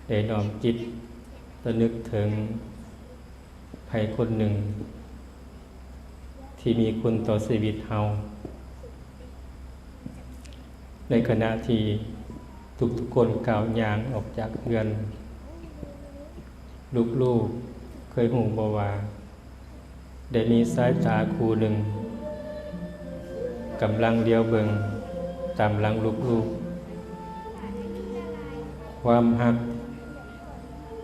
ໄດ້ນ້ອມຈິດລະນຶກເຖິງໃຜຄົນໜຶ່ງທີ່ມີຄຸນຕໍ່ຊີວິດເຮົາ, ໃນຂະນະທີ່ທຸກໆຄົນກ້າວຍ່າງອອກຈາກເຮືອນ, ລູກໆເຄີຍຮູ້ບໍ່ວ່າ ໄດ້ມີສາຍຕາຄູ່ໜຶ່ງກຳລັງຫຼຽວເບິ່ງຕາມຫຼັງລູກໆ. ຄວາມຮັກ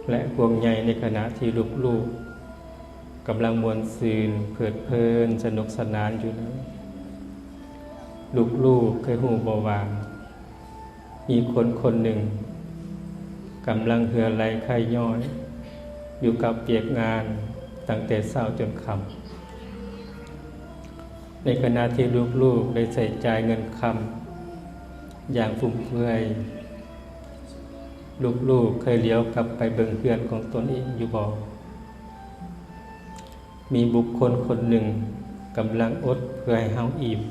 ແລະ ຫ່ວງໃຍໃນຂະນະທີ່ລູກໆກຳລັງມ່ວນຊື່ນເພີດເພີນສະໜຸກສະໜານຢູ່ນັ້ນ, ລູກໆເຄີຍຮູ້ບໍ່ວ່າ ມີຄົນຄົນໜຶ່ງກຳລັງເຫື່ອໄຫຼໄຄຍ້ອຍຢູ່ກັບວຽກງານຕັ້ງແຕ່ເຊົ້າຈົນຄ່ຳ. ໃນຂະນະທີ່ລູກໆໄດ້ໃຊ້ຈ່າຍເງິນຄຳຢ່າງຟຸມເຟືອຍ, ລູກໆເຄີຍຫຼຽວກັບໄປເບິ່ງເຮືອນຂອງຕົນເອງຢູ່ບໍ່? ມີບຸກຄົນຄົນໜຶ່ງກຳລັງອົດເພື່ອໃຫ້ເຮົາອີ່ມ,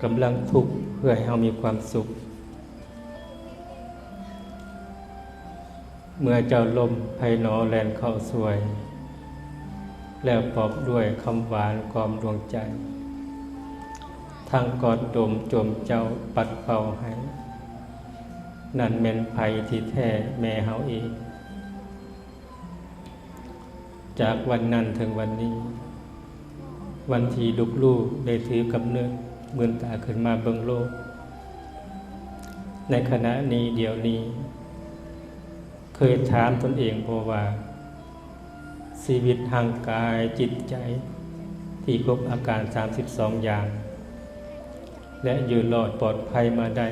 ກຳລັງທຸກເພື່ອໃຫ້ເຮົາມີຄວາມສຸກ. ເມື່ອເຈົ້າລົ້ມ ໃຜໜໍແລ່ນເຂົ້າຊ່ວຍ ແລ້ວປອບດ້ວຍຄຳຫວານກອມດວງໃຈ, ທັງກອດດົມໂຈມເຈົ້າປັດເປົ່າໃຫ້, ນັ້ນແມ່ນໃຜທີ່ແທ້ແມ່ເຮົາເອງ. ຈາກວັນນັ້ນເຖິງວັນນີ້, ວັນທີ່ລູກໆໄດ້ຖືກຳເນີດ, ມືນຕາຂຶ້ນມາເບິ່ງໂລກ, ໃນຂະນະນີ້, ດຽວນີ້, ເຄີຍຖາມຕົນເອງບໍ່ວ່າ ຊີວິດຮ່າງກາຍ, ຈິດໃຈ ທີ່ຄົບອາການສາມສິບສອງຢ່າງ ແລະ ຢູ່ລອດປອດໄພມາໄດ້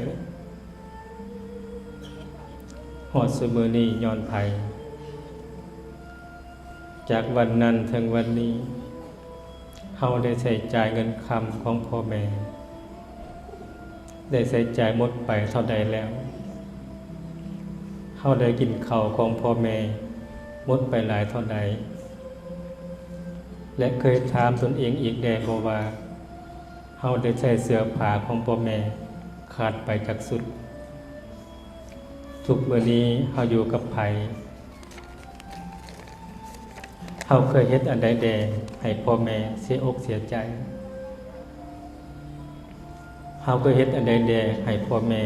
ຮອດຊຸມື້ນີ້ຍ້ອນໃຜ? ຈາກວັນນັ້ນເຖິງວັນນີ້, ເຮົາໄດ້ໃຊ້ຈ່າຍເງິນຄຳຂອງພໍ່ແມ່ ໄດ້ໃຊ້ຈ່າຍໝົດໄປເທົ່າໃດແລ້ວ? ເຮົາໄດ້ກິນເຂົ້າຂອງພໍ່ແມ່ໝົດໄປຫຼາຍເທົ່າໃດ? ແລະ ເຄີຍຖາມຕົນເອງອີກແດ່ບໍ່ວ່າ ເຮົາໄດ້ໃຊ້ເສື້ອຜ້າຂອງພໍ່ແມ່ຂາດໄປຈັກຊຸດ? ທຸກມື້ນີ້ເຮົາຢູ່ກັບໃຜ? ເຮົາເຄີຍເຮັດອັນໃດແດ່ໃຫ້ພໍ່ແມ່ເສຍອົກເສຍໃຈ? ເຮົາເຄີຍເຮັດອັນໃດແດ່ໃຫ້ພໍ່ແມ່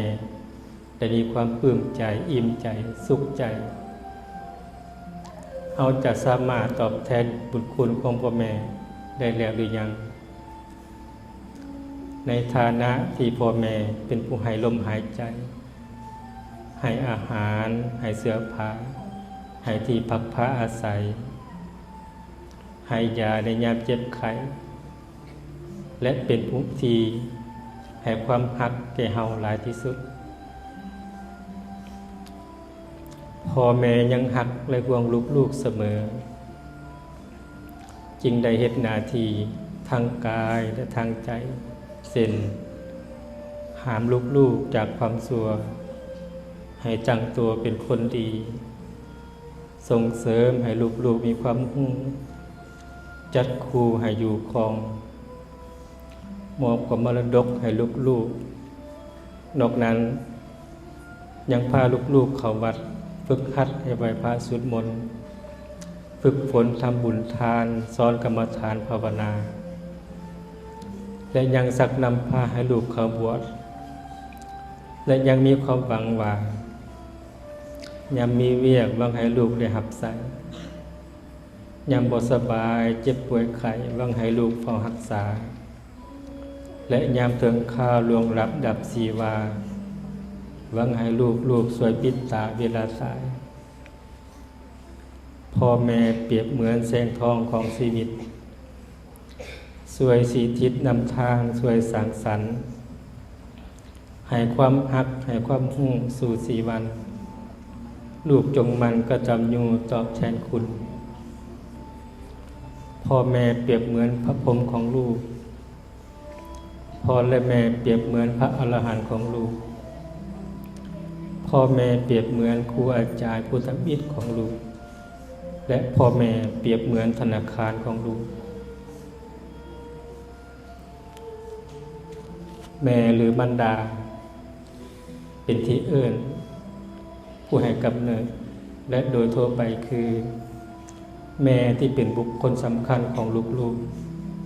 ໄດ້ມີຄວາມປຶ້ມໃຈ, ອີ່ມໃຈ, ສຸກໃຈ? ເຮົາຈະສາມາດຕອບແທນບຸນຄຸນຂອງພໍ່ແມ່ໄດ້ແລ້ວຫຼືຍັງ? ໃນຖານະທີ່ພໍ່ແມ່ເປັນຜູ້ໃຫ້ລົມຫາຍໃຈ, ໃຫ້ອາຫານ, ໃຫ້ເສື້ອຜ້າ, ໃຫ້ທີ່ພັກພາອາໄສ, ໃຫ້ຢາໃນຍາມເຈັບໄຂ້ ແລະ ເປັນຜູ້ທີ່ໃຫ້ຄວາມຮັກແກ່ເຮົາຫຼາຍທີ່ສຸດ. ພໍ່ແມ່ຍັງຮັກ ແລະ ຫ່ວງລູກໆສະເໝີ. ຈຶ່ງໄດ້ເຮັດໜ້າທີ່ທາງກາຍ ແລະ ທາງໃຈ ເຊັ່ນ ຫ້າມລູກໆຈາກຄວາມຊົ່ວ, ໃຫ້ຕັ້ງຕົວເປັນຄົນດີ, ສົ່ງເສີມໃຫ້ລູກໆມີຄວາມຮູ້, ຈັດຄູ່ໃຫ້ຢູ່ຄອງ, ມອບກອງມໍລະດົກໃຫ້ລູກໆ. ນອກນັ້ນ ຍັງພາລູກໆເຂົ້າວັດ, ຝຶກຫັດໃຫ້ໄຫວ້ພະສວດມົນ, ຝຶກຝົນທຳບຸນທານ, ສອນກຳມະຖານພາວະນາ ແລະ ຍັງຊັກນຳພາໃຫ້ລູກເຂົ້າບວດ ແລະ ຍັງມີຄວາມຫວັງວ່າ ຍາມມີວຽກຫວັງໃຫ້ລູກໄດ້ຮັບໃຊ້, ຍາມບໍ່ສະບາຍ, ເຈັບປ່ວຍໄຂ້, ຫວັງໃຫ້ລູກເຝົ້າຮັກສາ ແລະ ຍາມເຖິງຄາວລ່ວງລັບດັບຊີວາ, ຫວັງໃຫ້ລູກໆຊ່ວຍປິດຕາເວລາຕາຍ. ພໍ່ແມ່ປຽບເໝືອນແສງທອງຂອງຊີວິດ, ຊ່ວຍຊີ້ທິດນຳທາງ, ຊ່ວຍສ້າງສັນ, ໃຫ້ຄວາມຮັກ, ໃຫ້ຄວາມຮູ້ສູ່ຊີວັນ. ລູກຈົ່ງໝັ່ນກະຕັນຍູຕອບແທນຄຸນ. ພໍ່ແມ່ປຽບເໝືອນພະພົມຂອງລູກ. ພໍ່ ແລະ ແມ່ປຽບເໝືອນພະອໍລະຫັນຂອງລູກ. ພໍ່ແມ່ປຽບເໝືອນຄູອາຈານຜູ້ທຳອິດຂອງລູກ ແລະ ພໍ່ແມ່ປຽບເໝືອນທະນາຄານຂອງລູກ. ແມ່ ຫຼື ມັນດາ ເປັນທີ່ເອີ້ນ ຜູ້ໃຫ້ກຳເນີດ ແລະ ໂດຍທົ່ວໄປຄື ແມ່ທີ່ເປັນບຸກຄົນສຳຄັນຂອງລູກ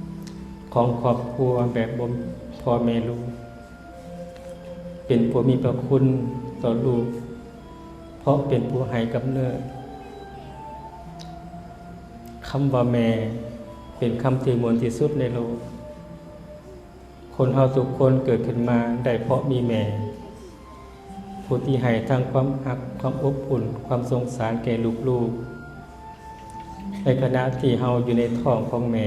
ໆ ຂອງຄອບຄົວແບບບໍ່ມີພໍ່ແມ່ລູກ ເປັນຜູ້ມີພະຄຸນຕໍ່ລູກ ເພາະເປັນຜູ້ໃຫ້ກຳເນີດ. ຄຳວ່າແມ່ ເປັນຄຳທີ່ມ່ວນທີ່ສຸດໃນໂລກ. ຄົນເຮົາທຸກຄົນເກີດຂຶ້ນມາໄດ້ເພາະມີແມ່ ຜູ້ທີ່ໃຫ້ທັງຄວາມຮັກ, ຄວາມອົບອຸ່ນ, ຄວາມສົງສານແກ່ລູກໆ ໃນຂະນະທີ່ເຮົາຢູ່ໃນທ້ອງຂອງແມ່.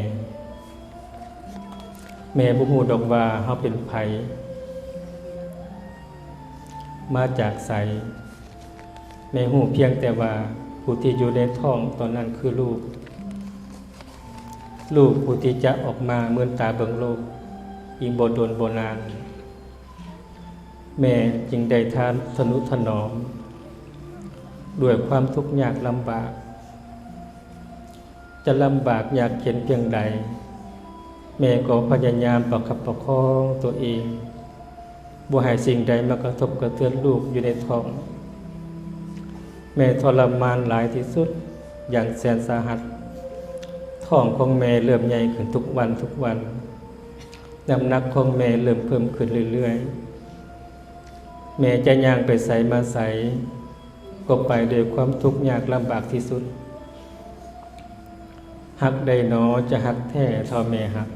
ແມ່ບໍ່ຮູ້ດອກວ່າເຮົາເປັນໃຜ, ມາຈາກໃສ. ແມ່ຮູ້ພຽງແຕ່ວ່າຜູ້ທີ່ຢູ່ໃນທ້ອງຕອນນັ້ນຄືລູກ. ລູກຜູ້ທີ່ຈະອອກມາເມີນຕາເບິ່ງໂລກອີກບໍ່ດົນບໍ່ນານ. ແມ່ຈຶ່ງໄດ້ທະນຸຖະໜອມດ້ວຍຄວາມທຸກຍາກລຳບາກ. ຈະລຳບາກຍາກເຂັນພຽງໃດ, ແມ່ກໍພະຍາຍາມປະຄັບປະຄອງຕົວເອງ ບໍ່ໃຫ້ສິ່ງໃດມາກະທົບກະເທືອນລູກຢູ່ໃນທ້ອງ. ແມ່ທໍລະມານຫຼາຍທີ່ສຸດຢ່າງແສນສາຫັດ. ທ້ອງຂອງແມ່ເລີ່ມໃຫຍ່ຂຶ້ນທຸກວັນທຸກວັນ. ນ້ຳໜັກຂອງແມ່ເລີ່ມເພີ່ມຂຶ້ນເລື້ອຍໆ. ແມ່ຈະຍ່າງໄປໃສມາໃສ ກໍໄປດ້ວຍຄວາມທຸກຍາກລຳບາກທີ່ສຸດ. ຮັກໃດໜໍຈະຮັກແທ້ເທົ່າແມ່ຮັກ?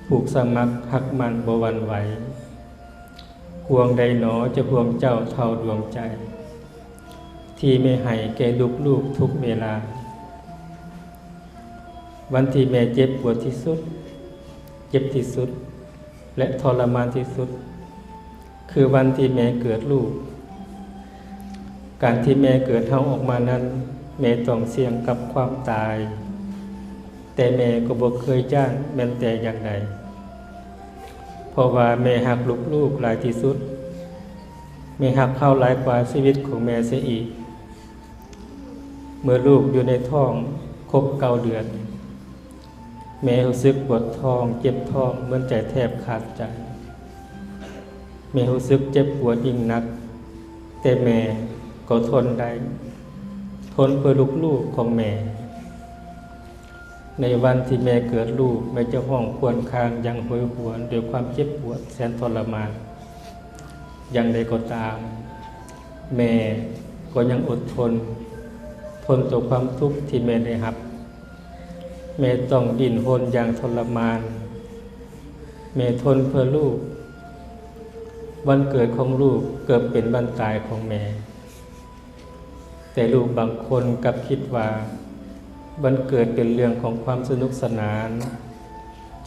ຜູກສະໝັກຮັກໝັ້ນບໍ່ຫວັ່ນໄຫວ. ຫ່ວງໃດໜໍຈະຫ່ວງເຈົ້າເທົ່າດວງໃຈ ທີ່ແມ່ໃຫ້ແກ່ລູກໆທຸກເວລາ. ວັນທີ່ແມ່ເຈັບປວດທີ່ສຸດ, ເຈັບທີ່ສຸດ ແລະ ທໍລະມານທີ່ສຸດ ຄືວັນທີ່ແມ່ເກີດລູກ. ການທີ່ແມ່ເກີດເຮົາອອກມານັ້ນ ແມ່ຕ້ອງສ່ຽງກັບຄວາມຕາຍ, ແຕ່ແມ່ກໍບໍ່ເຄີຍຢ້ານແມ່ນແຕ່ຢ່າງໃດ, ເພາະວ່າແມ່ຮັກລູກໆຫຼາຍທີ່ສຸດ. ແມ່ຮັກເຮົາຫຼາຍກວ່າຊີວິດຂອງແມ່ເສຍອີກ. ເມື່ອລູກຢູ່ໃນທ້ອງຄົບເກົ້າເດືອນ, ແມ່ຮູ້ສຶກປວດທ້ອງ, ເຈັບທ້ອງ, ເໝືອນໃຈແທບຂາດໃຈ. ແມ່ຮູ້ສຶກເຈັບປວດຍິ່ງໜັກ, ແຕ່ແມ່ກໍທົນໄດ້, ທົນເພື່ອລູກໆຂອງແມ່. ໃນວັນທີ່ແມ່ເກີດລູກ, ແມ່ຈະຮ້ອງຄວນຄາງຢ່າງໂຫຍຫວນດ້ວຍຄວາມເຈັບປວດແສນທໍລະມານ. ຢ່າງໃດກໍຕາມ, ແມ່ກໍຍັງອົດທົນ, ທົນຕໍ່ຄວາມທຸກທີ່ແມ່ໄດ້ຮັບ. ແມ່ຕ້ອງດີ້ນຮົນຢ່າງທໍລະມານ. ແມ່ທົນເພື່ອລູກ. ວັນເກີດຂອງລູກເກືອບເປັນວັນຕາຍຂອງແມ່. ແຕ່ລູກບາງຄົນກັບຄິດວ່າ ວັນເກີດເປັນເລື່ອງຂອງຄວາມສະໜຸກສະໜານ,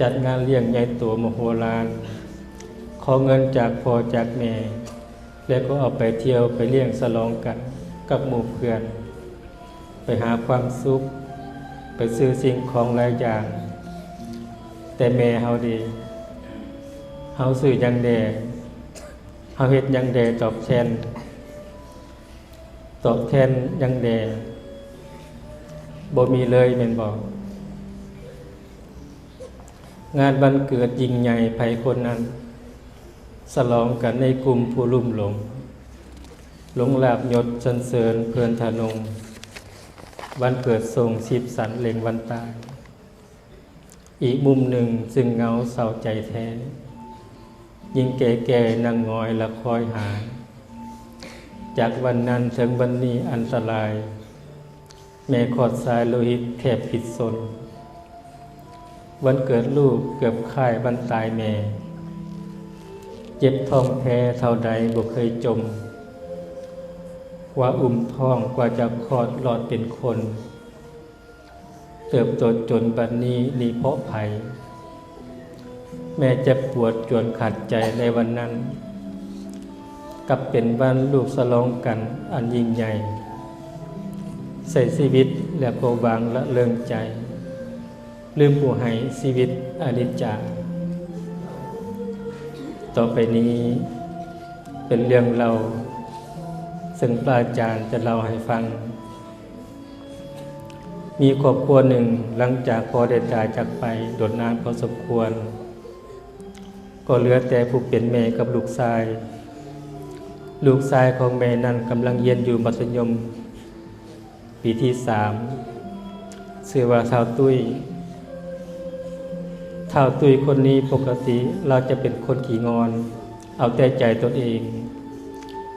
ຈັດງານລ້ຽງໃຫຍ່ໂຕມະໂຫລານ, ຂໍເງິນຈາກພໍ່ຈາກແມ່ ແລ້ວກໍເອົາໄປທ່ຽວໄປລ້ຽງສະຫຼອງກັນກັບໝູ່ເພື່ອນ, ໄປຫາຄວາມສຸກ, ໄປຊື້ສິ່ງຂອງຫຼາຍຢ່າງ. ແຕ່ແມ່ເຮົາເດ? ເຮົາຊື້ຫຍັງແດ່? ເຮົາເຮັດຫຍັງແດ່ຕອບແທນ? ຕອບແທນຫຍັງແດ່? ບໍ່ມີເລີຍແມ່ນບໍ່? ງານວັນເກີດຍິ່ງໃຫຍ່ໃຜຄົນນັ້ນ, ສະຫຼອງກັນໃນກຸ່ມຜູ້ລຸ່ມຫຼົງ, ຫຼົງລາບຍົດສັນເສີນເພີນທະນົງ, ວັນເກີດສົ່ງສີບສັນເລັງວັນຕາຍ. ອີກມຸມໜຶ່ງຊຶ່ງເຫງົາເສົ້າໃຈແທ້, ຍິງແກ່ໆນັ່ງຫງອຍລະຄອຍຫາ. ຈາກວັນນັ້ນເຖິງວັນນີ້ອັນຕະລາຍ, ແມ່ຂອດສາຍໂລຫິດແທບຜິດສົນ. ວັນເກີດລູກເກືອບຄ້າຍວັນຕາຍແມ່, ເຈັບທ້ອງແທ້ເທົ່າໃດບໍ່ເຄີຍຈົ່ມ, ກວ່າອຸ້ມທ້ອງກວ່າຈະຄອດລອດເປັນຄົນ. ເຕີບໂຕຈົນບັດນີ້ນີ້ເພາະໃຜ? ແມ່ເຈັບປວດຈວນຂາດໃຈໃນວັນນັ້ນ, ກັບເປັນວັນລູກສະຫຼອງກັນອັນຍິ່ງໃຫຍ່, ໃຊ້ຊີວິດແລ້ວກໍວາງລະເລີງໃຈ, ລືມຜູ້ໃຫ້ຊີວິດອະນິດຈາ. ຕໍ່ໄປນີ້ເປັນເລື່ອງເລົ່າ ເຊິ່ງພະອາຈານຈະເລົ່າໃຫ້ຟັງ. ມີຄອບຄົວໜຶ່ງ, ຫຼັງຈາກພໍ່ໄດ້ຕາຍຈາກໄປດົນນານພໍສົມຄວນ, ກໍເຫຼືອແຕ່ຜູ້ເປັນແມ່ກັບລູກຊາຍ. ລູກຊາຍຂອງແມ່ນັ້ນກຳລັງຮຽນຢູ່ມັດທະຍົມປີທີສາມ ຊື່ວ່າທ້າວຕຸ້ຍ. ທ້າວຕຸ້ຍຄົນນີ້ປົກກະຕິລາວຈະເປັນຄົນຂີ້ງອນ ເອົາແຕ່ໃຈຕົນເອງ,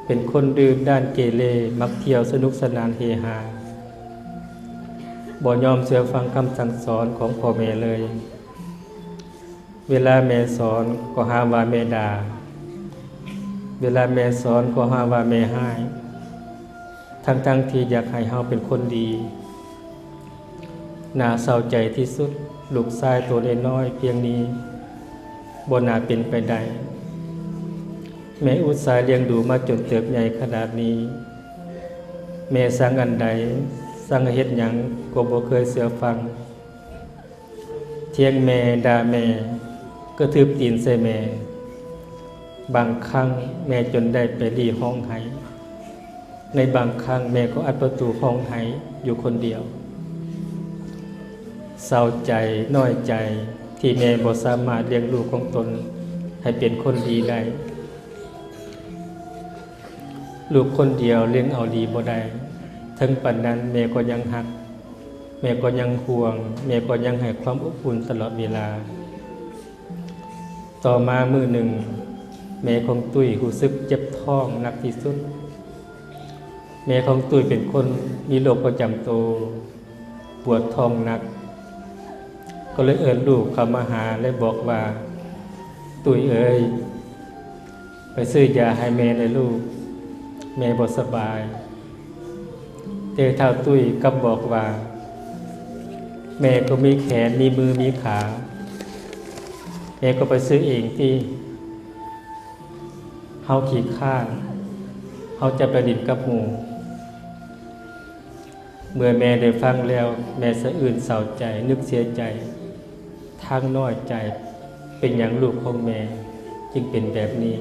ເປັນຄົນດື້ດ້ານເກເລ, ມັກທ່ຽວສະໜຸກສະໜານເຮຮາ, ບໍ່ຍອມເຊື່ອຟັງຄຳສັ່ງສອນຂອງພໍ່ແມ່ເລີຍ. ເວລາແມ່ສອນກໍຫາວ່າແມ່ດ່າ, ເວລາແມ່ສອນກໍຫາວ່າແມ່ຮ້າຍ, ທັງໆທີ່ຢາກໃຫ້ເຮົາເປັນຄົນດີ. ໜ້າເສົ້າໃຈທີ່ສຸດ, ລູກຊາຍໂຕນ້ອຍໆພຽງນີ້ບໍ່ໜ້າເປັນໄປໄດ້. ແມ່ອຸດສ່າລ້ຽງດູມາຈົນເຕີບໃຫຍ່ຂະໜາດນີ້, ແມ່ສັ່ງອັນໃດ, ສັ່ງໃຫ້ເຮັດຫຍັງກໍບໍ່ເຄີຍເຊື່ອຟັງ. ຖຽງແມ່, ດ່າແມ່, ກະທຶບຕີນໃສ່ແມ່. ບາງຄັ້ງແມ່ຈົນໄດ້ໄປຫຼີ້ຮ້ອງໄຫ້, ໃນບາງຄັ້ງແມ່ກໍອັດປະຕູຮ້ອງໄຫ້ຢູ່ຄົນດຽວ. ເສົ້າໃຈ, ນ້ອຍໃຈທີ່ແມ່ບໍ່ສາມາດລ້ຽງລູກຂອງຕົນໃຫ້ເປັນຄົນດີໄດ້. ລູກຄົນດຽວລ້ຽງເອົາດີບໍ່ໄດ້, ເຖິງປານນັ້ນແມ່ກໍຍັງຮັກ, ແມ່ກໍຍັງຫ່ວງ, ແມ່ກໍຍັງໃຫ້ຄວາມອົບອຸ່ນຕະຫຼອດເວລາ. ຕໍ່ມາມື້ໜຶ່ງ, ແມ່ຂອງຕຸ້ຍຮູ້ສຶກເຈັບທ້ອງໜັກທີ່ສຸດ. ແມ່ຂອງຕຸ້ຍເປັນຄົນມີໂລກປະຈຳໂຕ, ປວດທ້ອງໜັກ, ກໍເລີຍເອີ້ນລູກເຂົ້າມາຫາ ແລະ ບອກວ່າ, ຕຸ້ຍເອີຍ, ໄປຊື້ຢາໃຫ້ແມ່ແດ່ລູກ, ແມ່ບໍ່ສະບາຍ. ແຕ່ທ້າວຕຸ້ຍກັບບອກວ່າ, ແມ່ກໍມີແຂນ, ມີມື, ມີຂາ, ແມ່ກໍໄປຊື້ເອງຕິ, ເຮົາຂີ້ຄ້ານ, ເຮົາຈະໄປຫຼິ້ນກັບໝູ່. ເມື່ອແມ່ໄດ້ຟັງແລ້ວ, ແມ່ສະອື່ນເສົ້າໃຈ, ນຶກເສຍໃຈ, ທັງນ້ອຍໃຈ, ເປັນຫຍັງລູກຂອງແມ່ຈຶ່ງເປັນແບບນີ້?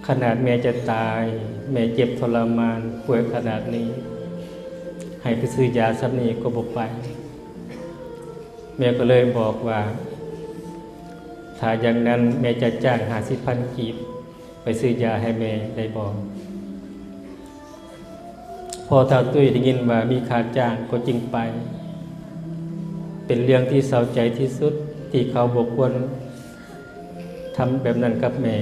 ຂະໜາດແມ່ຈະຕາຍ, ແມ່ເຈັບທໍລະມານ, ປ່ວຍຂະໜາດນີ້, ໃຫ້ໄປຊື້ຢາສ່ຳນີ້ກໍບໍ່ໄປ. ແມ່ກໍເລີຍບອກວ່າ, ຖ້າຢ່າງນັ້ນແມ່ຈະຈ້າງຫ້າສິບພັນກີບ ໄປຊື້ຢາໃຫ້ແມ່ໄດ້ບໍ່? ພໍທ້າວຕຸ້ຍໄດ້ຍິນວ່າມີຄ່າຈ້າງກໍຈຶ່ງໄປ. ເປັນເລື່ອງທີ່ເສົ້າໃຈທີ່ສຸດທີ່ເຂົາບໍ່ຄວນທຳແບບນັ້ນກັບແມ່.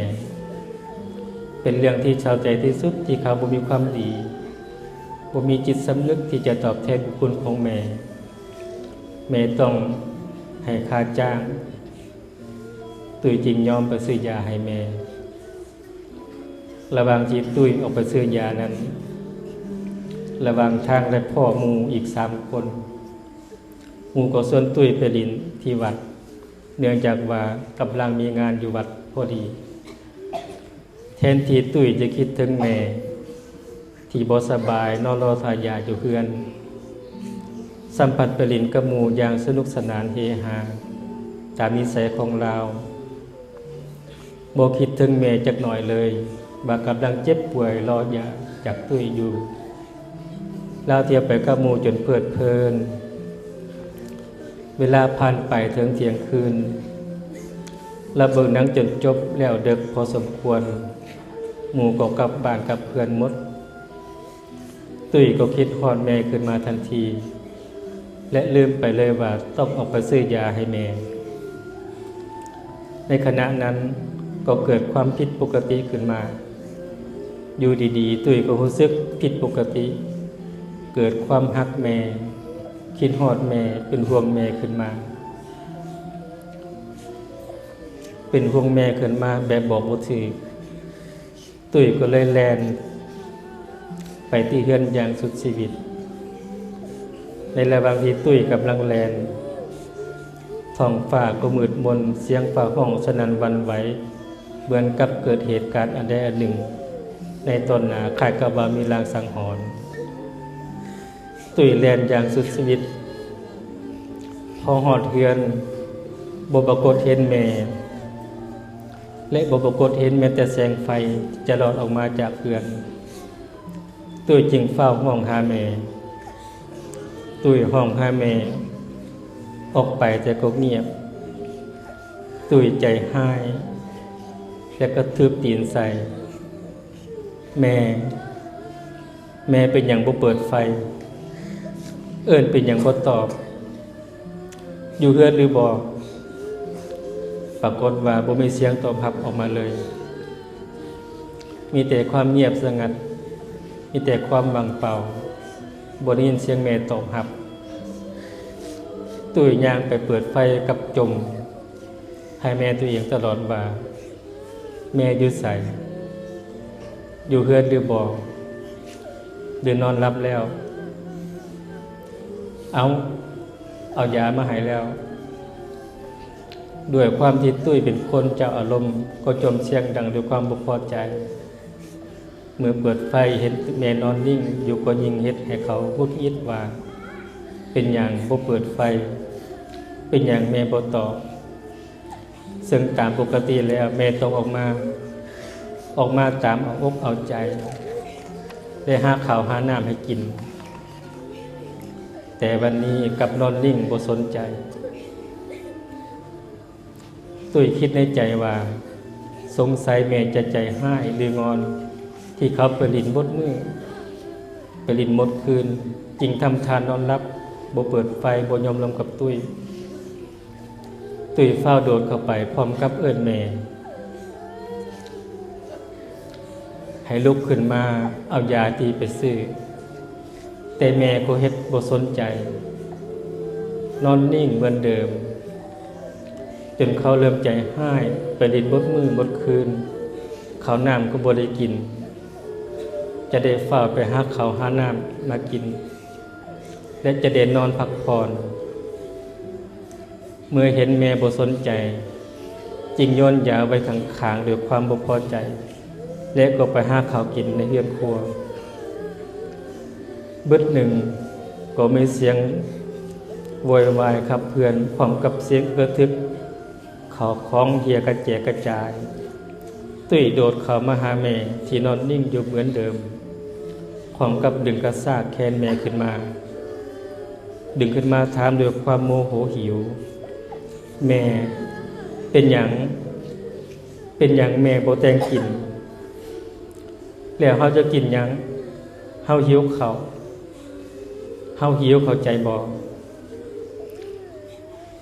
ເປັນເລື່ອງທີ່ເສົ້າໃຈທີ່ສຸດທີ່ເຂົາບໍ່ມີຄວາມດີ, ບໍ່ມີຈິດສຳນຶກທີ່ຈະຕອບແທນບຸນຄຸນຂອງແມ່. ແມ່ຕ້ອງໃຫ້ຄ່າຈ້າງ. ຕຸ້ຍຈຶ່ງຍອມໄປຊື້ຢາໃຫ້ແມ່. ລະຫວ່າງທີ່ຕຸ້ຍອອກໄປຊື້ຢານັ້ນ, ລະຫວ່າງທາງໄດ້ພໍ້ໝູ່ອີກສາມຄົນ. ໝູ່ກໍຊວນຕຸ້ຍໄປຫຼິ້ນທີ່ວັດ, ເນື່ອງຈາກວ່າກຳລັງມີງານຢູ່ວັດພໍດີ. ແທນທີ່ຕຸ້ຍຈະຄິດເຖິງແມ່ທີ່ບໍ່ສະບາຍ ນອນລໍຖ້າຢາຢູ່ເຮືອນ, ຊ້ຳພັດໄປຫຼິ້ນກັບໝູ່ຢ່າງສະໜຸກສະໜານເຮຮາ ຕາມນິໄສຂອງລາວ, ບໍ່ຄິດເຖິງແມ່ຈັກໜ້ອຍເລີຍ ວ່າກຳລັງເຈັບປ່ວຍລໍຢາຈາກຕຸ້ຍຢູ່. ລາວທ່ຽວໄປກັບໝູ່ຈົນເພີດເພີນ. ເວລາຜ່ານໄປເຖິງທ່ຽງຄືນ, ລາວເບິ່ງໜັງຈົນຈົບແລ້ວເດິກພໍສົມຄວນ, ໝູ່ກໍກັບບ້ານກັບເຮືອນໝົດ. ຕຸ້ຍກໍຄິດຮອດແມ່ຂຶ້ນມາທັນທີ ແລະ ລືມໄປເລີຍວ່າຕ້ອງອອກໄປຊື້ຢາໃຫ້ແມ່. ໃນຂະນະນັ້ນກໍເກີດຄວາມຜິດປົກກະຕິຂຶ້ນມາ. ຢູ່ດີໆ ຕຸ້ຍກໍຮູ້ສຶກຜິດປົກກະຕິ, ເກີດຄວາມຮັກແມ່, ຄິດຮອດແມ່, ເປັນຫ່ວງແມ່ຂຶ້ນມາ. ເປັນຫ່ວງແມ່ຂຶ້ນມາແບບບອກບໍ່ຖືກ. ຕຸ້ຍກໍເລີຍແລ່ນໄປທີ່ເຮືອນຢ່າງສຸດຊີວິດ. ໃນລະຫວ່າງທີ່ຕຸ້ຍກຳລັງແລ່ນ, ທ້ອງຟ້າກໍມືດມົນ, ສຽງຟ້າຮ້ອງສະໜັ່ນຫວັ່ນໄຫວ ເໝືອນກັບເກີດເຫດການອັນໃດອັນໜຶ່ງໃນຕອນໜ້າ, ຄ້າຍກັບວ່າມີລາງສັງຫອນ. ຕຸ້ຍແລ່ນຢ່າງສຸດຊີວິດ. ພໍຮອດເຮືອນ, ບໍ່ປາກົດເຫັນແມ່ ແລະ ບໍ່ປາກົດເຫັນແມ້ແຕ່ແສງໄຟຈະລອດອອກມາຈາກເຮືອນ. ຕຸ້ຍຈຶ່ງຟ້າວຮ້ອງຫາແມ່. ຕຸ້ຍຮ້ອງຫາແມ່, ອອກໄປແຕ່ກໍງຽບ. ຕຸ້ຍໃຈຮ້າຍ ແລະ ກະທຶບຕີນໃສ່. ແມ່, ແມ່ເປັນຫຍັງບໍ່ເປີດໄຟ? ເອີ້ນເປັນຫຍັງບໍ່ຕອບ? ຢູ່ເຮືອນຫຼືບໍ່? ປາກົດວ່າບໍ່ມີສຽງຕອບຮັບອອກມາເລີຍ. ມີແຕ່ຄວາມງຽບສະຫງັດ, ມີແຕ່ຄວາມວ່າງເປົ່າ, ບໍ່ໄດ້ຍິນສຽງແມ່ຕອບຮັບ. ຕຸ້ຍຍ່າງໄປເປີດໄຟກັບຈົ່ມໃຫ້ແມ່ຕົວເອງຕະຫຼອດວ່າ, ແມ່ຢູ່ໃສ? ຢູ່ເຮືອນຫຼືບໍ່? ຫຼືນອນຫຼັບແລ້ວ? ເອົາ, ເອົາຢາມາໃຫ້ແລ້ວ. ດ້ວຍຄວາມທີ່ຕຸ້ຍເປັນຄົນເຈົ້າອາລົມ, ກໍຈົ່ມສຽງດັງດ້ວຍຄວາມບໍ່ພໍໃຈ. ເມື່ອເປີດໄຟເຫັນແມ່ນອນນິ່ງຢູ່ ກໍຍິ່ງເຮັດໃຫ້ເຂົາຫງຸດຫງິດວ່າ ເປັນຫຍັງບໍ່ເປີດໄຟ? ເປັນຫຍັງແມ່ບໍ່ຕອບ? ເຊິ່ງຕາມປົກກະຕິແລ້ວແມ່ຕ້ອງອອກມາ, ອອກມາຕາມເອົາອົກເອົາໃຈ ແລະ ຫາເຂົ້າຫານ້ຳໃຫ້ກິນ. ແຕ່ວັນນີ້ກັບນອນນິ່ງບໍ່ສົນໃຈ. ຕຸ້ຍຄິດໃນໃຈວ່າ ສົງໄສແມ່ຈະໃຈຮ້າຍຫຼືງອນ ທີ່ເຂົາໄປຫຼິ້ນໝົດມື້, ໄປຫຼິ້ນໝົດຄືນ, ຈຶ່ງທຳທ່ານອນຫຼັບ, ບໍ່ເປີດໄຟ, ບໍ່ຍອມລົມກັບຕຸ້ຍ. ຕຸ້ຍຟ້າວໂດດເຂົ້າໄປພ້ອມກັບເອີ້ນແມ່ ໃຫ້ລຸກຂຶ້ນມາເອົາຢາທີ່ໄປຊື້, ແຕ່ແມ່ກໍເຮັດບໍ່ສົນໃຈ, ນອນນິ່ງເໝືອນເດີມ, ຈົນເຂົາເລີ່ມໃຈຮ້າຍ, ໄປຫຼິ້ນໝົດມື້ໝົດຄືນ, ເຂົ້ານ້ຳກໍບໍ່ໄດ້ກິນ, ຈະໄດ້ຟ້າວໄປຫາເຂົ້າຫານ້ຳມາກິນ ແລະ ຈະໄດ້ນອນພັກຜ່ອນ. ເມື່ອເຫັນແມ່ບໍ່ສົນໃຈ, ຈຶ່ງໂຍນຢາໄວ້ຂ້າງໆ ດ້ວຍຄວາມບໍ່ພໍໃຈ ແລະ ກໍໄປຫາເຂົ້າກິນໃນເຮືອນຄົວ. ບຶດໜຶ່ງກໍມີສຽງໂວຍວາຍຂັບເພື່ອນ ພ້ອມກັບສຽງກະທຶກ ເຂົ້າຂອງເຮ່ຍກະແຈກກະຈາຍ. ຕຸ້ຍໂດດເຂົ້າມາຫາແມ່ທີ່ນອນນິ່ງຢູ່ເໝືອນເດີມ, ພ້ອມກັບດຶງກະຊາກແຂນແມ່ຂຶ້ນມາ, ດຶງຂຶ້ນມາຖາມດ້ວຍຄວາມໂມໂຫຫິວ, ແມ່, ເປັນຫຍັງ, ເປັນຫຍັງແມ່ບໍ່ແຕ່ງກິນ? ແລ້ວເຮົາຈະກິນຫຍັງ? ເຮົາຫິວເຂົ້າ, ເຮົາຫິວ, ເຂົ້າໃຈບໍ່?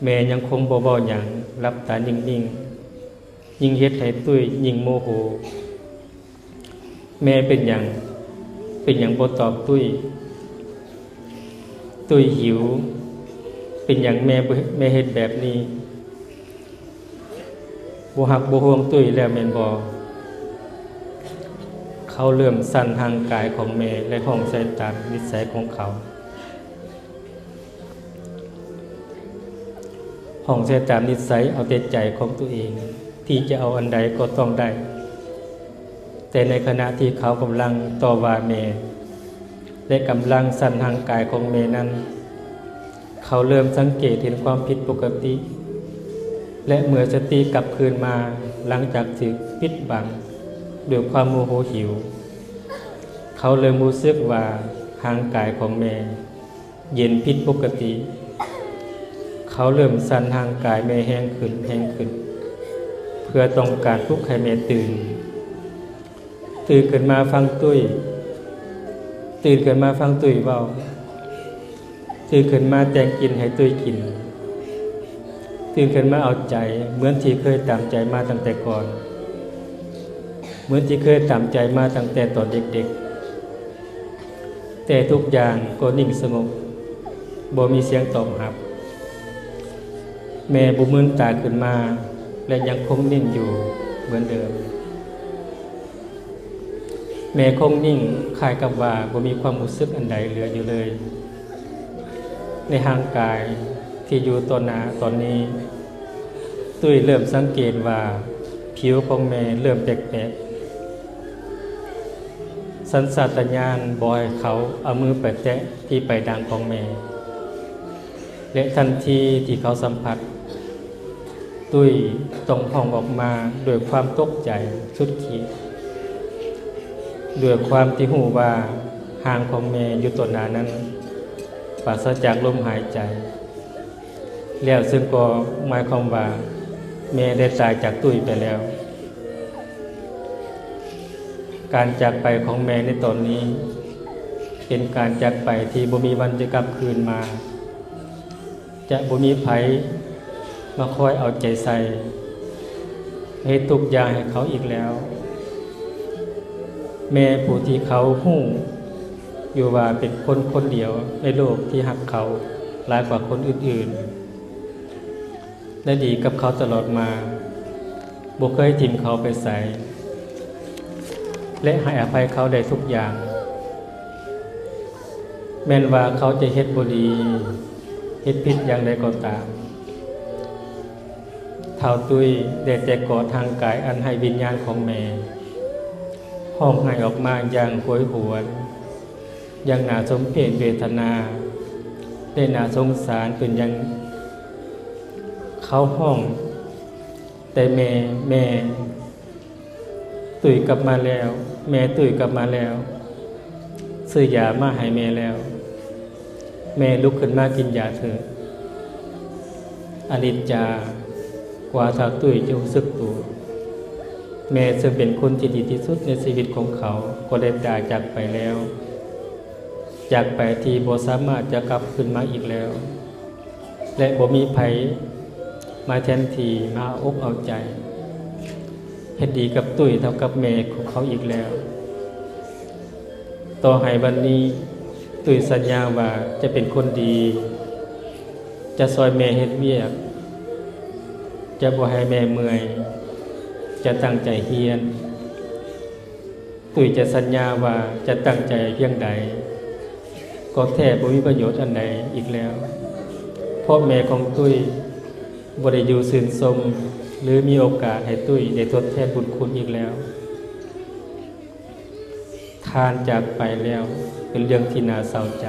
ແມ່ຍັງຄົງບໍ່ເວົ້າຫຍັງ, ຫຼັບຕານິ່ງໆ, ຍິ່ງເຮັດໃຫ້ຕຸ້ຍຍິ່ງໂມໂຫ. ແມ່ເປັນຫຍັງ, ເປັນຫຍັງບໍ່ຕອບຕຸ້ຍ? ຕຸ້ຍຫິວ, ເປັນຫຍັງແມ່ບໍ່, ແມ່ເຮັດແບບນີ້? ບໍ່ຮັກບໍ່ຫ່ວງຕຸ້ຍແລ້ວແມ່ນບໍ່? ເຂົາເລີ່ມສັ່ນຮ່າງກາຍຂອງແມ່ ແລະ ຮ້ອງໃສ່ຕາມນິໄສຂອງເຂົາ. ຮ້ອງໃສ່ຕາມນິໄສເອົາແຕ່ໃຈຂອງຕົວເອງ ທີ່ຈະເອົາອັນໃດກໍຕ້ອງໄດ້. ແຕ່ໃນຂະນະທີ່ເຂົາກຳລັງຕໍ່ວ່າແມ່ ແລະ ກຳລັງສັ່ນຮ່າງກາຍຂອງແມ່ນັ້ນ, ເຂົາເລີ່ມສັງເກດເຫັນຄວາມຜິດປົກກະຕິ ແລະ ເມື່ອສະຕິກັບຄືນມາຫຼັງຈາກຖືກປິດບັງດ້ວຍຄວາມໂມໂຫຫິວ, ເຂົາເລີ່ມຮູ້ສຶກວ່າຮ່າງກາຍຂອງແມ່ ເຢັນຜິດປົກກະຕິ. ເຂົາເລີ່ມສັ່ນຮ່າງກາຍແມ່ແຮງຂຶ້ນ, ແຮງຂຶ້ນ, ເພື່ອຕ້ອງການປຸກໃຫ້ແມ່ຕື່ນ. ຕື່ນຂຶ້ນມາຟັງຕຸ້ຍ, ຕື່ນຂຶ້ນມາຟັງຕຸ້ຍເວົ້າ, ຕື່ນຂຶ້ນມາແຕ່ງກິນໃຫ້ຕຸ້ຍກິນ, ຕື່ນຂຶ້ນມາເອົາໃຈເໝືອນທີ່ເຄີຍຕາມໃຈມາຕັ້ງແຕ່ກ່ອນ, ເໝືອນທີ່ເຄີຍຕາມໃຈມາຕັ້ງແຕ່ຕອນເດັກໆ. ແຕ່ທຸກຢ່າງກໍນິ່ງສະຫງົບ, ບໍ່ມີສຽງຕອບຮັບ. ແມ່ບໍ່ມືນຕາຂຶ້ນມາ ແລະ ຍັງຄົງນິ່ງຢູ່ເໝືອນເດີມ. ແມ່ຄົງນິ່ງຄ້າຍກັບວ່າບໍ່ມີຄວາມຮູ້ສຶກອັນໃດເຫຼືອຢູ່ເລີຍ. ໃນຮ່າງກາຍທີ່ຢູ່ຕໍ່ໜ້າຕອນນີ້, ຕຸ້ຍເລີ່ມສັງເກດວ່າຜິວຂອງແມ່ເລີ່ມແປກໆ. ສັນຊາດຕະຍານບໍ່ໃຫ້ເຂົາເອົາມືໄປແຕະທີ່ປາຍດາງຂອງແມ່ ແລະ ທັນທີທີ່ເຂົາສຳຜັດ, ຕຸ້ຍຕ້ອງຮ້ອງອອກມາດ້ວຍຄວາມຕົກໃຈສຸດຂີດ, ດ້ວຍຄວາມທີ່ຮູ້ວ່າຮ່າງຂອງແມ່ຢູ່ຕໍ່ໜ້ານັ້ນປາສະຈາກລົມຫາຍໃຈ. ແລ້ວເຊິ່ງກໍໝາຍຄວາມວ່າແມ່ໄດ້ຕາຍຈາກຕຸ້ຍໄປແລ້ວ. ການຈາກໄປຂອງແມ່ໃນຕອນນີ້ ເປັນການຈາກໄປທີ່ບໍ່ມີວັນຈະກັບຄືນມາ. ຈະບໍ່ມີໃຜມາຄອຍເອົາໃຈໃສ່, ເຮັດທຸກຢ່າງໃຫ້ເຂົາອີກແລ້ວ. ແມ່ຜູ້ທີ່ເຂົາຮູ້ຢູ່ວ່າເປັນຄົນຄົນດຽວໃນໂລກທີ່ຮັກເຂົາຫຼາຍກວ່າຄົນອື່ນໆ ແລະ ດີກັບເຂົາຕະຫຼອດມາ, ບໍ່ເຄີຍຖິ້ມເຂົາໄປໃສ ແລະ ໃຫ້ອະໄພເຂົາໄດ້ທຸກຢ່າງ. ແມ່ນວ່າເຂົາຈະເຮັດບໍ່ດີ, ເຮັດຜິດຢ່າງໃດກໍຕາມ, ທ້າວຕຸ້ຍໄດ້ແຕ່ກອດຮ່າງກາຍອັນໄຮ້ວິນຍານຂອງແມ່, ຮ້ອງໄຫ້ອອກມາຢ່າງໂຫຍຫວນ, ຢ່າງໜ້າສົມເພດເວທະນາ ແລະ ໜ້າສົງສານເປັນຢ່າງ. ເຂົາຮ້ອງແຕ່ແມ່, ແມ່. ຕຸ້ຍກັບມາແລ້ວ, ແມ່ຕຸ້ຍກັບມາແລ້ວ, ຊື້ຢາມາໃຫ້ແມ່ແລ້ວ, ແມ່ລຸກຂຶ້ນມາກິນຢາເທີດ. ອະນິດຈາ, ກວ່າທ້າວຕຸ້ຍຈະຮູ້ສຶກຕົວ, ແມ່ເຊິ່ງເປັນຄົນທີ່ດີທີ່ສຸດໃນຊີວິດຂອງເຂົາ ກໍໄດ້ຕາຍຈາກໄປແລ້ວ, ຈາກໄປທີ່ບໍ່ສາມາດຈະກັບຄືນມາອີກແລ້ວ. ແລະ ບໍ່ມີໃຜມາແທນທີ່, ມາເອົາອົກເອົາໃຈ, ເຮັດດີກັບຕຸ້ຍເທົ່າກັບແມ່ຂອງເຂົາອີກແລ້ວ. ຕໍ່ໃຫ້ວັນນີ້, ຕຸ້ຍສັນຍາວ່າຈະເປັນຄົນດີ, ຈະຊ່ອຍແມ່ເຮັດວຽກ, ຈະບໍ່ໃຫ້ແມ່ເມື່ອຍ, ຈະຕັ້ງໃຈຮຽນ. ຕຸ້ຍຈະສັນຍາວ່າຈະຕັ້ງໃຈພຽງໃດ ກໍແທບບໍ່ມີປະໂຫຍດອັນໃດອີກແລ້ວ, ເພາະແມ່ຂອງຕຸ້ຍບໍ່ໄດ້ຢູ່ຊື່ນຊົມ ຫຼື ມີໂອກາດໃຫ້ຕຸ້ຍໄດ້ທົດແທນບຸນຄຸນອີກແລ້ວ. ທ່ານຈາກໄປແລ້ວ ເປັນເລື່ອງທີ່ໜ້າເສົ້າໃຈ.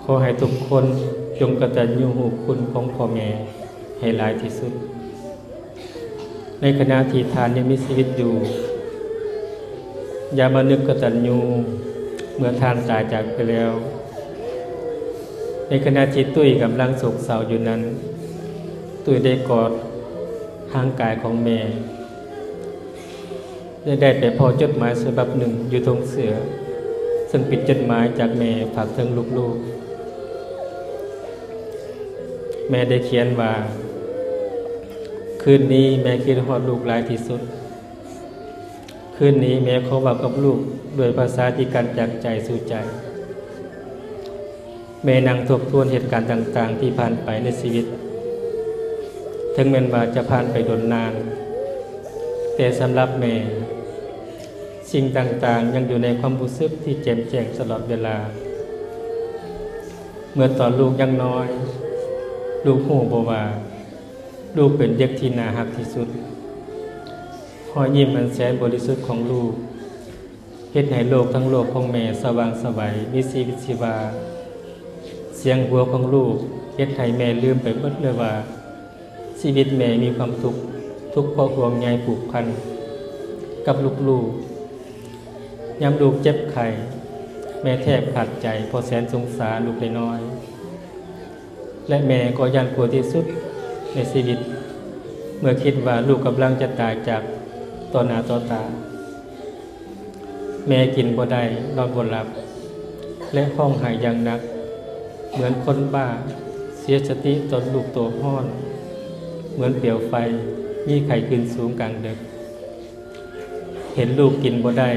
ຂໍໃຫ້ທຸກຄົນຈົ່ງກະຕັນຍູຮູ້ຄຸນຂອງພໍ່ແມ່ໃຫ້ຫຼາຍທີ່ສຸດ. ໃນຂະນະທີ່ທ່ານຍັງມີຊີວິດຢູ່, ຢ່າມານຶກກະຕັນຍູເມື່ອທ່ານຕາຍຈາກໄປແລ້ວ. ໃນຂະນະທີ່ຕຸ້ຍກຳລັງໂສກເສົ້າຢູ່ນັ້ນ, ຕຸ້ຍໄດ້ກອດຮ່າງກາຍຂອງແມ່ ແລະ ໄດ້ໄປພໍ້ຈົດໝາຍສະບັບໜຶ່ງຢູ່ຖົງເສື້ອ, ເຊິ່ງເປັນຈົດໝາຍຈາກແມ່ຝາກເຖິງລູກໆ. ແມ່ໄດ້ຂຽນວ່າ, ຄືນນີ້ແມ່ຄິດຮອດລູກຫຼາຍທີ່ສຸດ. ຄືນນີ້ແມ່ຂໍເວົ້າກັບລູກດ້ວຍພາສາທີ່ການຈາກໃຈສູ່ໃຈ. ແມ່ນັ່ງທົບທວນເຫດການຕ່າງໆທີ່ຜ່ານໄປໃນຊີວິດ. ເຖິງແມ່ນວ່າຈະຜ່ານໄປດົນນານ, ແຕ່ສຳລັບແມ່, ສິ່ງຕ່າງໆຍັງຢູ່ໃນຄວາມຮູ້ສຶກທີ່ແຈ່ມແຈ້ງຕະຫຼອດເວລາ. ເມື່ອຕອນລູກຍັງນ້ອຍ, ລູກຮູ້ບໍ່ວ່າລູກເປັນເດັກທີ່ໜ້າຮັກທີ່ສຸດ? ຮອຍຍິ້ມອັນແສນບໍລິສຸດຂອງລູກ ເຮັດໃຫ້ໂລກທັງໂລກຂອງແມ່ສະຫວ່າງສະໄຫວ, ມີຊີວິດຊີວາ. ສຽງຫົວຂອງລູກເຮັດໃຫ້ແມ່ລືມໄປໝົດເລີຍວ່າ ຊີວິດແມ່ມີຄວາມທຸກ, ທຸກເພາະຫ່ວງໃຍຜູກພັນກັບລູກໆ. ຍາມລູກເຈັບໄຂ້, ແມ່ແທບຂາດໃຈເພາະແສນສົງສານລູກນ້ອຍໆ. ແລະ ແມ່ກໍຢ້ານກົວທີ່ສຸດໃນຊີວິດ ເມື່ອຄິດວ່າລູກກຳລັງຈະຕາຍຈາກຕໍ່ໜ້າຕໍ່ຕາ. ແມ່ກິນບໍ່ໄດ້, ນອນບໍ່ຫຼັບ ແລະ ຮ້ອງໄຫ້ຢ່າງໜັກ ເໝືອນຄົນບ້າ, ເສຍສະຕິຕອນລູກຕົວຮ້ອນ ເໝືອນປຽວໄຟ, ມີໄຂ້ຂຶ້ນສູງກາງດຶກ. ເຫັນລູກກິນບໍ່ໄດ້,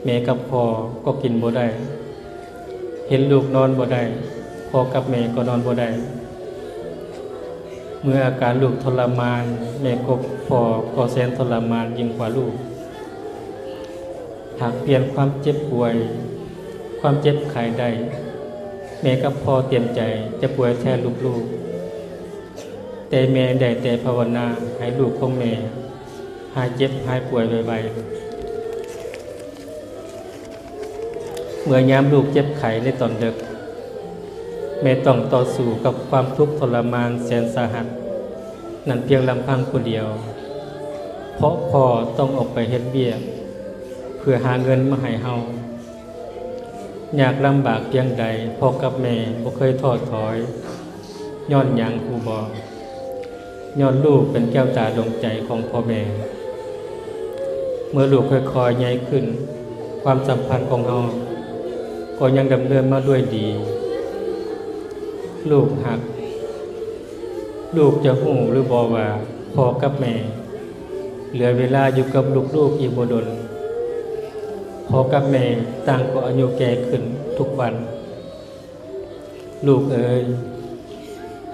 ແມ່ກັບພໍ່ກໍກິນບໍ່ໄດ້. ເຫັນລູກນອນບໍ່ໄດ້, ພໍ່ກັບແມ່ກໍນອນບໍ່ໄດ້. ເມື່ອອາການລູກທໍລະມານ, ແມ່ກັບພໍ່ກໍແສນທໍລະມານຍິ່ງກວ່າລູກ. ຫາກປ່ຽນຄວາມເຈັບປ່ວຍ, ຄວາມເຈັບໄຂ້ໄດ້, ແມ່ກັບພໍ່ຕຽມໃຈຈະປ່ວຍແທນລູກໆ. ແຕ່ແມ່ໄດ້ແຕ່ພາວະນາໃຫ້ລູກຂອງແມ່ຫາຍເຈັບຫາຍປ່ວຍໄວໆ. ເມື່ອຍາມລູກເຈັບໄຂ້ໃນຕອນເດິກ, ແມ່ຕ້ອງຕໍ່ສູ້ກັບຄວາມທຸກທໍລະມານແສນສາຫັດນັ້ນພຽງລຳພັງຜູ້ດຽວ, ເພາະພໍ່ຕ້ອງອອກໄປເຮັດວຽກເພື່ອຫາເງິນມາໃຫ້ເຮົາ. ຍາກລຳບາກພຽງໃດ, ພໍ່ກັບແມ່ບໍ່ເຄີຍທໍ້ຖອຍ. ຍ້ອນຫຍັງຮູ້ບໍ່? ຍ້ອນລູກເປັນແກ້ວຕາດວງໃຈຂອງພໍ່ແມ່. ເມື່ອລູກຄ່ອຍໆໃຫຍ່ຂຶ້ນ, ຄວາມສຳພັນຂອງເຮົາກໍຍັງດຳເນີນມາດ້ວຍດີ. ລູກຮັກ, ລູກຈະຮູ້ຫຼືບໍ່ວ່າ ພໍ່ກັບແມ່ເຫຼືອເວລາຢູ່ກັບລູກໆອີກບໍ່ດົນ. ພໍ່ກັບແມ່ຕ່າງກໍອາຍຸແກ່ຂຶ້ນທຸກວັນ. ລູກເອີຍ,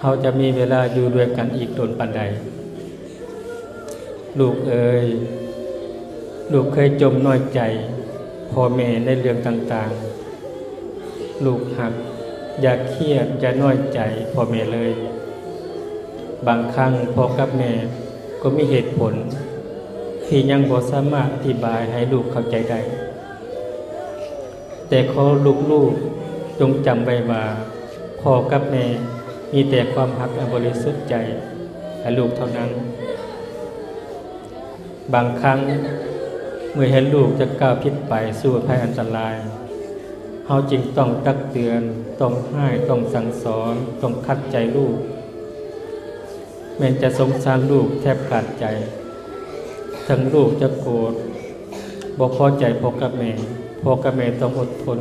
ເຮົາຈະມີເວລາຢູ່ດ້ວຍກັນອີກດົນປານໃດ? ລູກເອີຍ, ລູກເຄີຍຈົ່ມນ້ອຍໃຈພໍ່ແມ່ໃນເລື່ອງຕ່າງໆ. ລູກຮັກ, ຢ່າຄຽດ, ຢ່ານ້ອຍໃຈພໍ່ແມ່ເລີຍ. ບາງຄັ້ງພໍ່ກັບແມ່ກໍມີເຫດຜົນທີ່ຍັງບໍ່ສາມາດອະທິບາຍໃຫ້ລູກເຂົ້າໃຈໄດ້. ແຕ່ຂໍລູກໆຈົ່ງຈຳໄວ້ວ່າ ພໍ່ກັບແມ່ມີແຕ່ຄວາມຮັກອັນບໍລິສຸດໃຈໃຫ້ລູກເທົ່ານັ້ນ. ບາງຄັ້ງເມື່ອເຫັນລູກຈະກ້າວຜິດໄປສູ່ໄພອັນຕະລາຍ, ເຮົາຈຶ່ງຕ້ອງຕັກເຕືອນ, ຕ້ອງຮ້າຍ, ຕ້ອງສັ່ງສອນ, ຕ້ອງຂັດໃຈລູກ. ແມ່ນຈະສົງສານລູກແທບຂາດໃຈ. ເຖິງລູກຈະໂກດ, ບໍ່ພໍໃຈພໍ່ກັບແມ່, ພໍ່ກັບແມ່ຕ້ອງອົດທົນ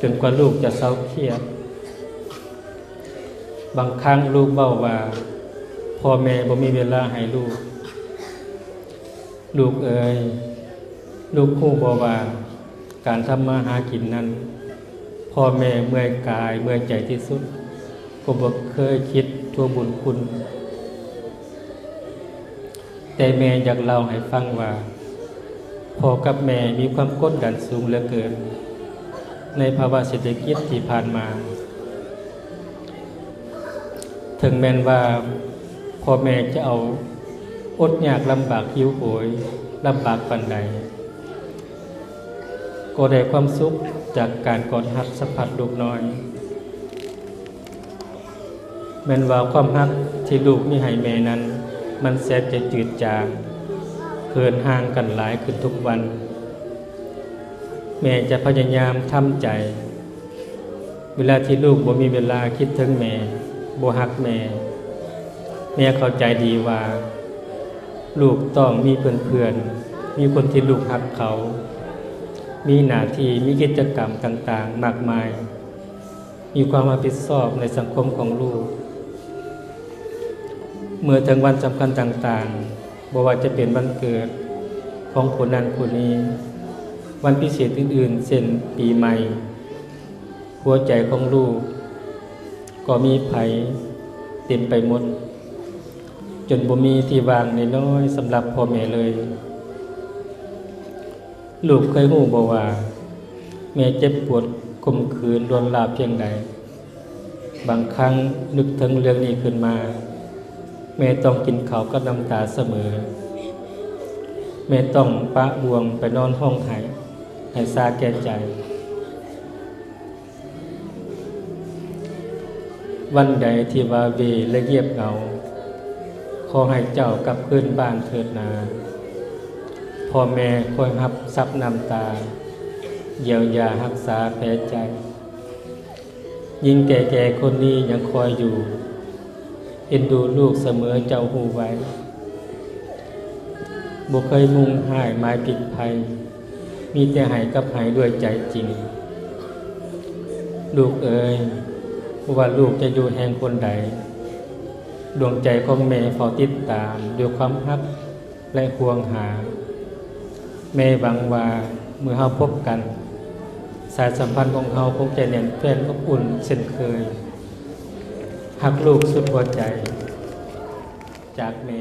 ຈົນກວ່າລູກຈະເຊົາຄຽດ. ບາງຄັ້ງລູກເວົ້າວ່າ ພໍ່ແມ່ບໍ່ມີເວລາໃຫ້ລູກ. ລູກເອີຍ, ລູກຮູ້ບໍ່ວ່າ ການທຳມາຫາກິນນັ້ນ ພໍ່ແມ່ເມື່ອຍກາຍເມື່ອຍໃຈທີ່ສຸດ ກໍບໍ່ເຄີຍຄິດທວງບຸນຄຸນ. ແຕ່ແມ່ຢາກເລົ່າໃຫ້ຟັງວ່າ ພໍ່ກັບແມ່ມີຄວາມກົດດັນສູງເຫຼືອເກີນ ໃນພາວະເສດຖະກິດທີ່ຜ່ານມາ. ເຖິງແມ່ນວ່າພໍ່ແມ່ຈະເອົາອົດຍາກລຳບາກຫິວໂຫຍລຳບາກປານໃດ, ກໍໄດ້ຄວາມສຸກຈາກການກອດຮັດສຳຜັດລູກນ້ອຍ. ແມ່ນວ່າຄວາມຮັກທີ່ລູກມີໃຫ້ແມ່ນັ້ນ ມັນແສນຈະຈືດຈາງ, ເຫີນຫ່າງກັນຫຼາຍຂຶ້ນທຸກວັນ. ແມ່ຈະພະຍາຍາມທຳໃຈ ເວລາທີ່ລູກບໍ່ມີເວລາຄິດເຖິງແມ່, ບໍ່ຮັກແມ່. ແມ່ເຂົ້າໃຈດີວ່າ ລູກຕ້ອງມີເພື່ອນໆ, ມີຄົນທີ່ລູກຮັກເຂົາ, ມີໜ້າທີ່, ມີກິດຈະກຳຕ່າງໆມາກມາຍ, ມີຄວາມຮັບຜິດຊອບໃນສັງຄົມຂອງລູກ. ເມື່ອເຖິງວັນສຳຄັນຕ່າງໆ, ບໍ່ວ່າຈະເປັນວັນເກີດຂອງຜູ້ນັ້ນຜູ້ນີ້, ວັນພິເສດອື່ນໆ ເຊັ່ນ ປີໃໝ່, ຫົວໃຈຂອງລູກກໍມີໃຜເຕັມໄປໝົດ, ຈົນບໍ່ມີທີ່ວ່າງນ້ອຍໆສຳລັບພໍ່ແມ່ເລີຍ. ລູກເຄີຍຮູ້ບໍ່ວ່າ ແມ່ເຈັບປວດຂົມຂືນລວນລາພຽງໃດ? ບາງຄັ້ງນຶກເຖິງເລື່ອງນີ້ຂຶ້ນມາ, ແມ່ຕ້ອງກິນເຂົ້າກັບນ້ຳຕາສະເໝີ. ແມ່ຕ້ອງປະບ່ວງໄປນອນຮ້ອງໄຫ້ ໃຫ້ຊາແກ່ໃຈ. ວັນໃດທີ່ວາເວ ແລະ ງຽບເຫງົາ, ຂໍໃຫ້ເຈົ້າກັບຄືນບ້ານເຖີດນາ. ພໍ່ແມ່ຄອຍຮັບຊັບນ້ຳຕາ, ຢຽວຢາຮັກສາແຜໃຈ. ຍິງແກ່ໆຄົນນີ້ຍັງຄອຍຢູ່, ເອັນດູລູກສະເໝີເຈົ້າຮູ້ໄວ້. ບໍ່ເຄີຍມຸ່ງຮ້າຍໝາຍຜິດໃຜ, ມີແຕ່ໃຫ້ກັບໃຫ້ດ້ວຍໃຈຈິງ. ລູກເອີຍ, ບໍ່ວ່າລູກຈະຢູ່ແຫ່ງຫົນໃດ, ດວງໃຈຂອງແມ່ເຝົ້າຕິດຕາມດ້ວຍຄວາມຮັກ ແລະ ຫ່ວງຫາ. ແມ່ຫວັງວ່າເມື່ອເຮົາພົບກັນ, ສາຍສຳພັນຂອງເຮົາຄົງຈະແໜ້ນແຟ້ນອົບອຸ່ນເຊັ່ນເຄີຍ. ຮັກລູກສຸດຫົວໃຈ. ຈາກແມ່.